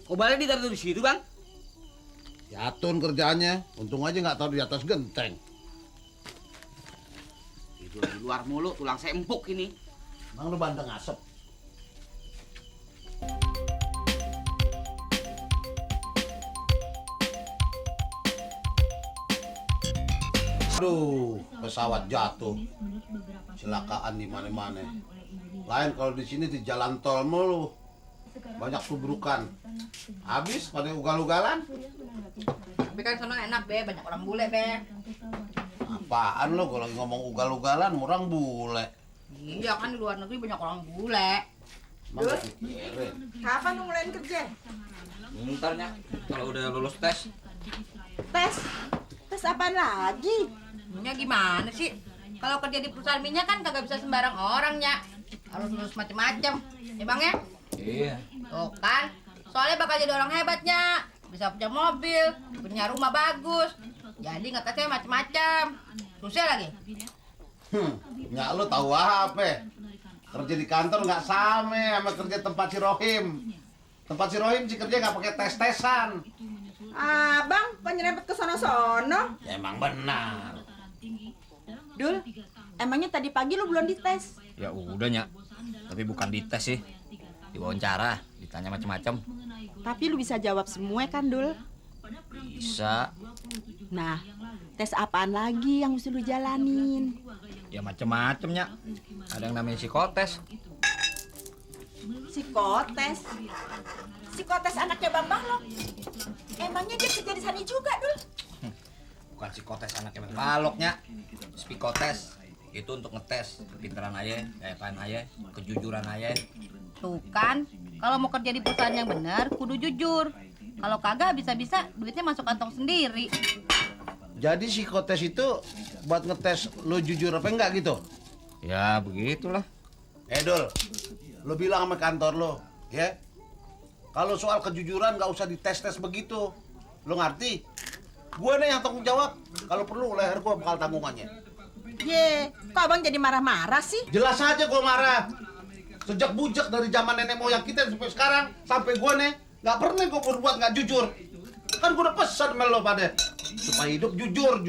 Kok balai ditaruh di situ, Bang? Jatun kerjaannya. Untung aja nggak taruh di atas genteng. Itu di luar mulu, tulang saya empuk ini. Emang lu bandeng asap? Aduh, pesawat jatuh. Celakaan di mana-mana. Lain kalau di sini di jalan tol mulu. Banyak tubrukan. Habis pada ugal-ugalan. Tapi kan sana enak, Be. Banyak orang bule, Be. Apaan lo kalau lagi ngomong ugal-ugalan orang bule. Iya kan di luar negeri banyak orang bule. Emang gak pikirin. Kapan lu mulai kerja? Bentarnya, kalau udah lulus tes. Tes? Tes apaan lagi? Ya gimana sih? Kalau kerja di perusahaan minyak kan kagak bisa sembarang orang, ya. Harus lulus macem-macem. Ya, Bang ya? Iya. Tuh kan. Soalnya bakal jadi orang hebatnya. Bisa punya mobil, punya rumah bagus. Jadi ngetesnya macem-macem. Susah lagi. Ya lo tahu apa? Kerja di kantor nggak sama kerja tempat si Rohim. Tempat si Rohim sih kerja nggak pakai tes-tesan. Abang, kok nyerempet ke sono-sono? Ya, emang benar. Dul, emangnya tadi pagi lu belum dites? Ya udah, Nyak. Tapi bukan dites sih. Diwawancara, ditanya macam-macam. Tapi lu bisa jawab semua kan, Dul? Bisa. Nah, tes apaan lagi yang mesti lu jalanin? Ya macam-macam, Nyak. Ada yang namanya psikotes. Psikotes. Psikotes anaknya Bang Balok. Emangnya dia kerja di sana juga, Dul? Bukan psikotes anaknya Bang Balok, Nyak. Psikotes itu untuk ngetes kepintaran ayah, keyakinan ayah, kejujuran ayah. Tuh kan. Kalau mau kerja di perusahaan yang benar, kudu jujur. Kalau kagak bisa-bisa duitnya masuk kantong sendiri. Jadi psikotes itu buat ngetes lo jujur apa enggak gitu? Ya begitulah. Dul, lo bilang sama kantor lo, ya? Kalau soal kejujuran nggak usah dites-tes begitu. Lo ngerti? Gue nih yang tanggung jawab. Kalau perlu leher gue bakal tanggungannya. Ye, kok abang jadi marah-marah sih? Jelas aja gue marah. Sejak bujak dari zaman nenek moyang kita sampai sekarang, sampai gue nih nggak pernah gue berbuat nggak jujur. Kan gue udah pesan sama lo pada supaya hidup jujur,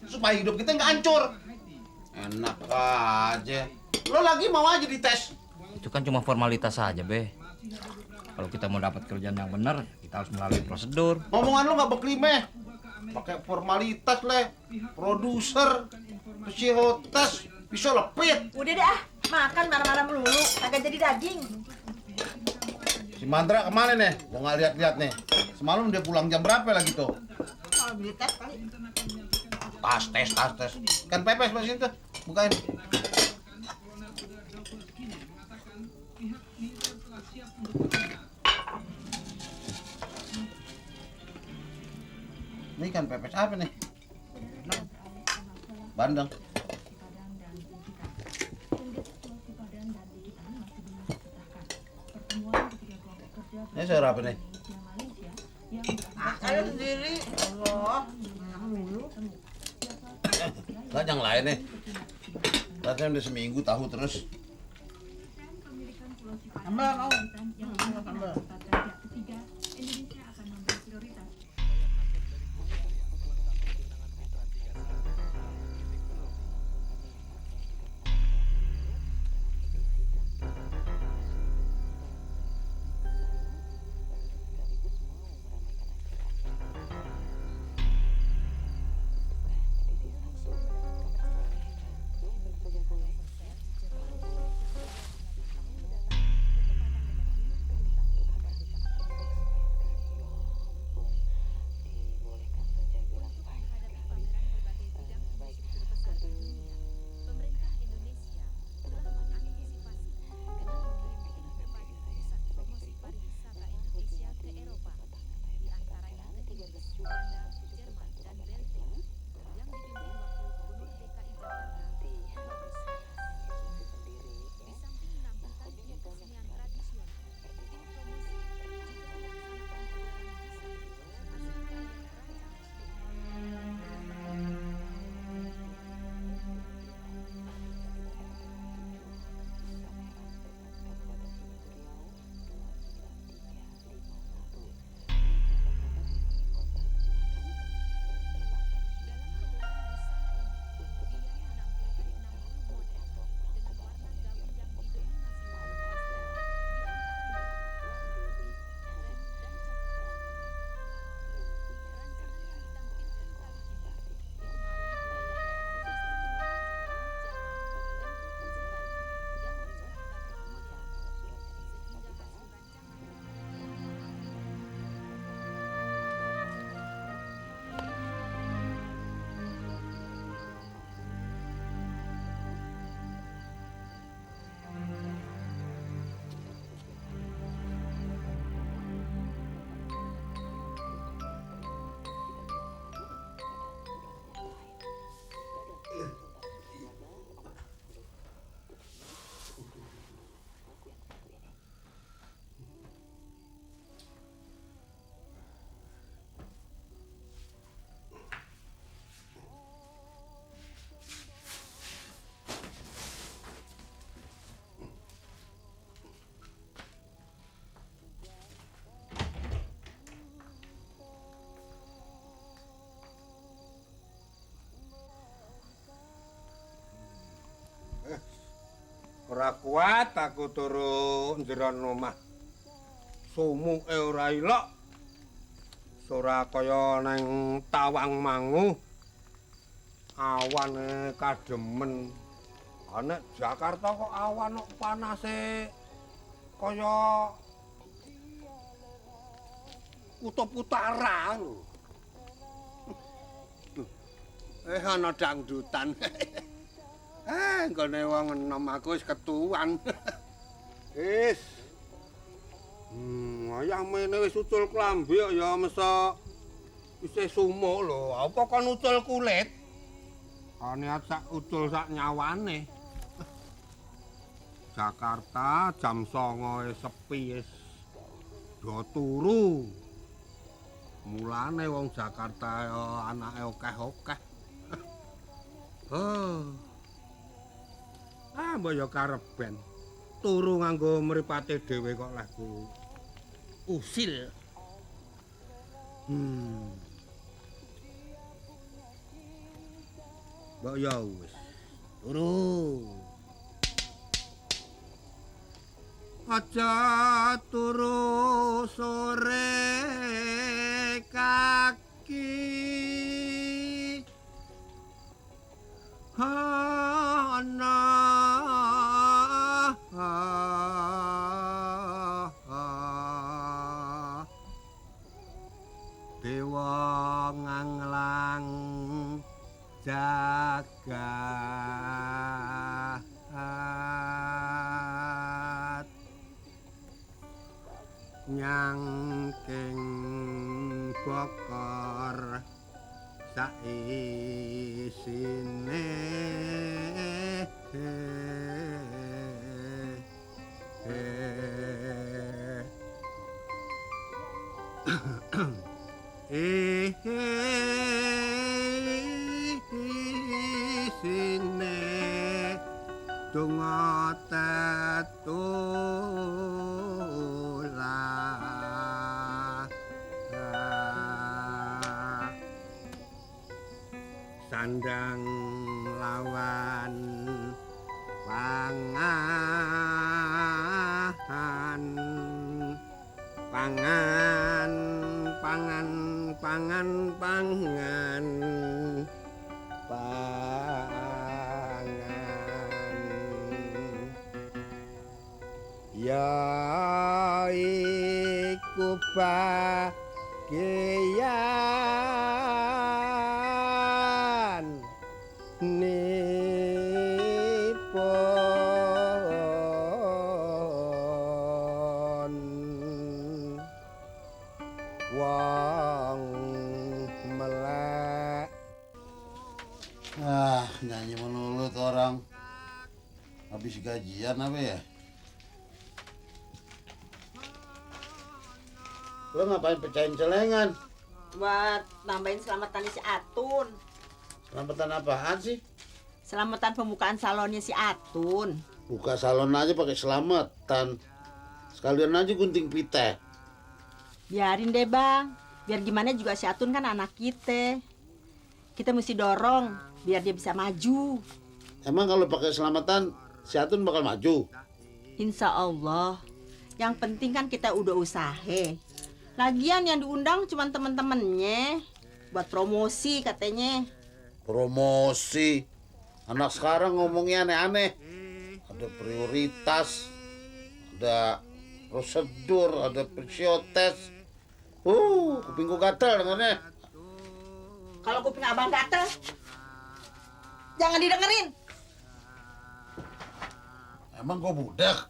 supaya hidup kita nggak hancur. Enak aja. Lo lagi mau aja dites. Itu kan cuma formalitas saja, Be. Kalau kita mau dapat kerjaan yang benar, kita harus melalui prosedur. Ngomongan lo nggak beklimeh. Pakai formalitas leh, produser, psikotes, bisa lepit. Udah deh makan marah-marah melulu, kagak jadi daging. Si Mandra kemana nih? Gua nggak lihat-lihat nih. Semalam dia pulang jam berapa lagi tuh? Kalau beli tes kali. Tas. Kan pepes masih itu. Bukain. Ini kan pepes apa nih? Bandeng. Ini sayur apa nih? Ayo sendiri. Allah. Nggak yang lain nih. Rasanya udah seminggu tahu terus. Sambal mau. Sambal. ora kuat aku turu njero omah. Sumuke ora ilok. Ora kaya nang Tawang Mangu. Awane kademen. Nek Jakarta kok awan kok panase kaya kutub utara lho. Ana dangdutan. Nggone wong enom aku wis ketuan. Wis. Ayah mene wis ucul klambi kok ya mesa isih sumuk lho. Apa kon ucul kulit? Niat sak ucul sak nyawane. Jakarta jam 09.00 sepi wis. Do turu. Mulane wong Jakarta anake akeh-akeh. Mbok ya kareben. Turu nganggo mripate dhewe kok lagu usil. Mbok ya wis. Turu. Aja turu sore kaki. Ana dewa nganglang jagat nyangking bokor saisine sine donga tetula sandang lawan pangan ya iku bagian nipun wong melek. Nyanyi melulu tuh orang. Habis gajian apa ya? Lo ngapain pecahin celengan? Buat nambahin selamatan si Atun. Selamatan apaan sih? Selamatan pembukaan salonnya si Atun. Buka salon aja pakai selamatan. Sekalian aja gunting pite. Biarin deh bang. Biar gimana juga si Atun kan anak kita. Kita mesti dorong biar dia bisa maju. Emang kalau pakai selamatan si Atun bakal maju? Insya Allah. Yang penting kan kita udah usaha. Lagian yang diundang cuma temen-temennya. Buat promosi katanya. Promosi? Anak sekarang ngomongnya aneh-aneh. Ada prioritas, ada prosedur, ada psikotest. Kuping gua gatel dengarnya. Kalau kuping abang gatel, jangan didengerin. Emang gua budak?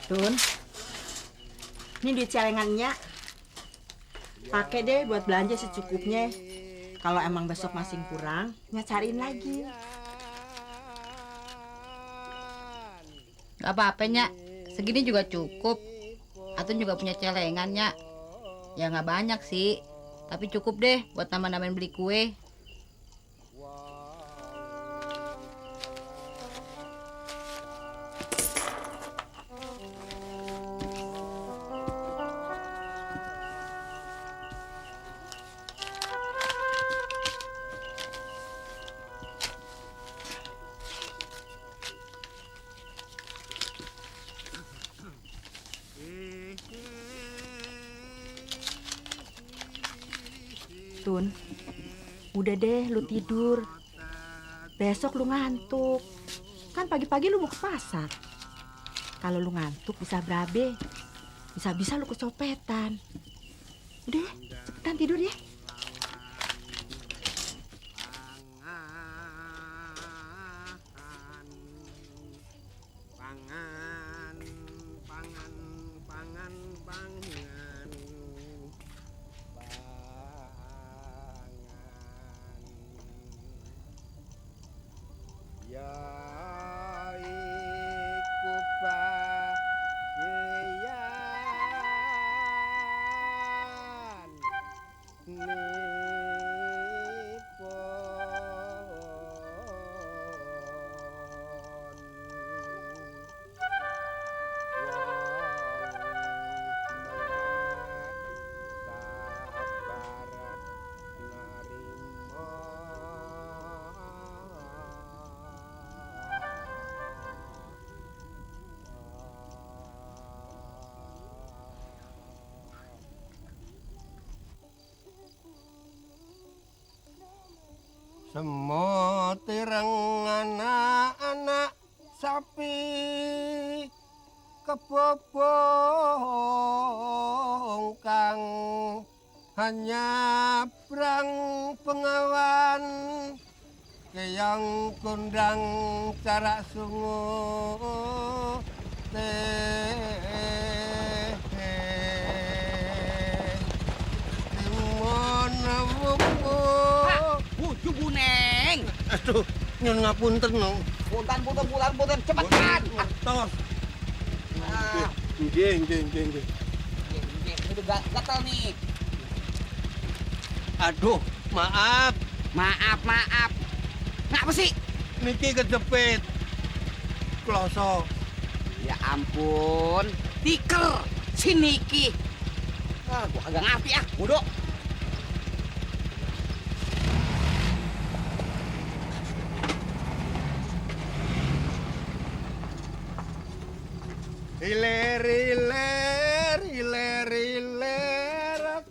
Tun, ini duit celengannya. Pakai deh buat belanja secukupnya. Kalau emang besok masih kurang, cariin lagi. Gak apa-apa, Nyak. Segini juga cukup. Atun juga punya celengan, Nyak. Ya nggak banyak sih, tapi cukup deh buat nambah-nambahin beli kue. Tun. Udah deh, lu tidur. Besok lu ngantuk. Kan pagi-pagi lu mau ke pasar. Kalau lu ngantuk bisa berabe. Bisa-bisa lu kecopetan. Udah, cepetan tidur ya. Semut ireng anak-anak sapi kebobong kang hanya brang pengawan keyang kundang carak sungu timun wuku. Buju buneng. Aduh, nyun ngapunten no. Punten, cepetan. Tos. Ah, Nggih. ini udah gatel nih. Aduh, maaf. Maaf. Ngapa sih? Niki kejepit. Kloso. Ya ampun, tiker si Niki. Ah, gua kagak ngerti ah, bodoh. Iler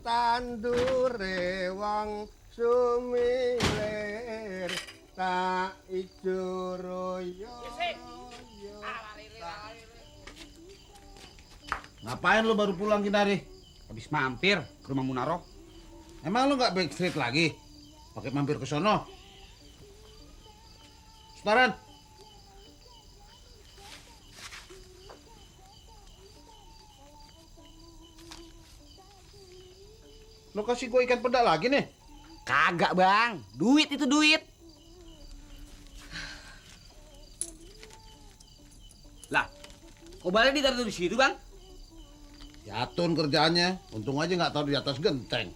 tandure wong sumilir tak ijo royo. Ngapain lu baru pulang Kinari? Habis mampir ke rumah Munaro. Emang lu nggak backstreet lagi? Pakai mampir ke sono? Setoran. Lo kasih gue ikan peda lagi nih? Kagak bang, duit itu duit. Lah, kok balai ditaruh di situ bang? Jatun kerjaannya, untung aja nggak tahu di atas genteng.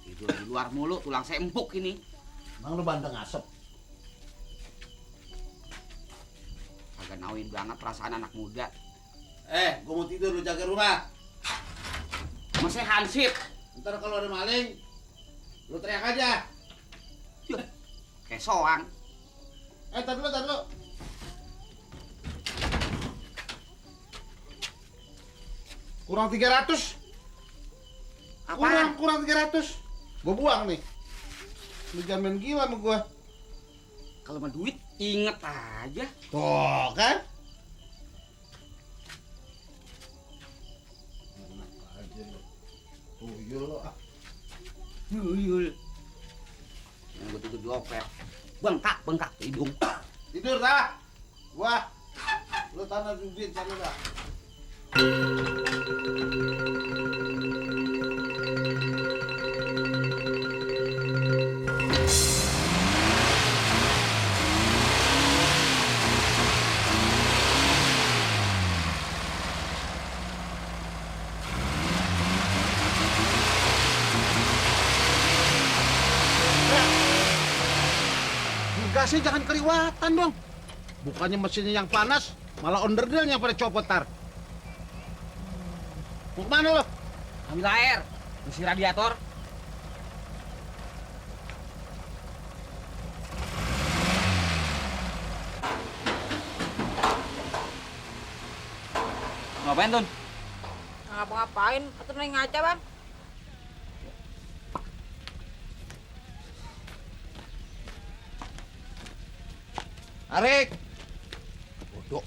Itu di luar mulu, tulang saya empuk ini. Emang lu bandeng asap? Kagak nauin banget perasaan anak muda. Gue mau tidur, lu jaga rumah. Masih hansip. Ntar kalau ada maling, lu teriak aja. Yuh, kayak soang. Tar dulu. Kurang 300. Apaan? Kurang 300. Gua buang nih. Lu jangan main gila sama gua. Kalau mah duit, inget aja. Tuh kan? Enak aja lu. Tuyul lo. Tuyul. Yang gue tidur di opel. Bengkak ke hidung. Tidur dah. Wah. Lu tanah duit sana dah. Gasnya jangan keliwatan dong. Bukannya mesinnya yang panas, malah onderdilnya pada copot tar. Mau kemana lo? Ambil air, isi radiator. Ngapain, Tun? Ngapa-ngapain? Atau main ngaca, Bang? Tarik. Bodoh.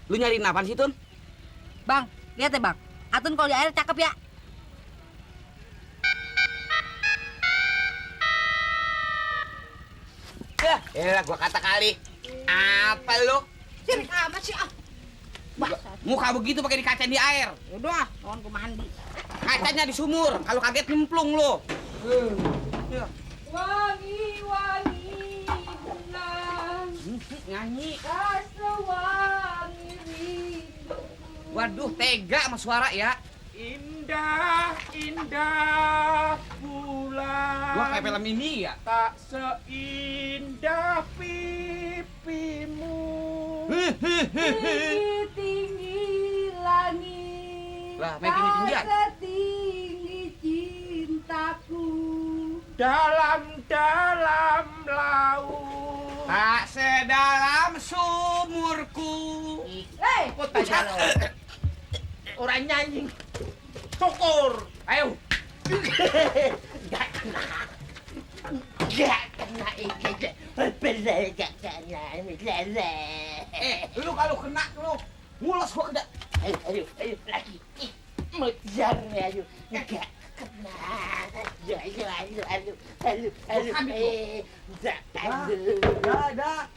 Lu nyariin apaan sih, Tun? Bang, lihat ya bang. Atun kalau di air cakep ya. Ya, gua kata kali. Apa lu? Sirik amat sih ah. Muka begitu pakai dikacain di air. Udah, mohon ku mandi. Kacanya di sumur. Kalau kaget nyemplung lu. Wangi-wangi bulan Nyanyi. rasa wangi rindu. Waduh, tega sama suara ya. Indah, indah bulan. Gua kayak film India. Tak seindah pipimu. Tinggi langit Lah, main tinggi-tinggian. tak setinggi cintaku. Dalam laut. Tak sedalam sumurku. Hei, Orang nyanyi. Syukur. Ayo. Lu kalau kena lu ngulos gua kena. ayo lagi. Mengejar ayo. Enggak kena.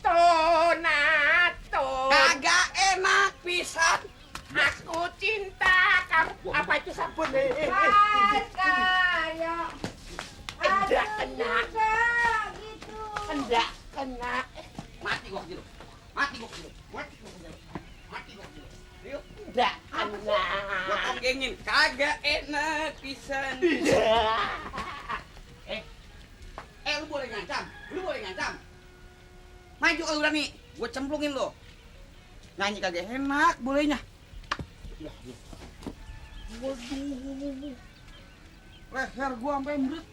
Tonato. Kagak enak pisan. Aku cinta kamu. Apa itu sabun? Kayak Enggak kena. gitu. Enggak kena. Mati gua gitu. Mati gua gitu. Mati gua gitu. Mati gua gitu. Yuk, Enggak kena. gua tonggengin. Kagak enak pisan. Lu boleh ngancam. Lu boleh ngancam. Maju kalau berani. Gua cemplungin lo. Nyanyi kagak enak bolehnya. Waduh. Leher gua sampai meret.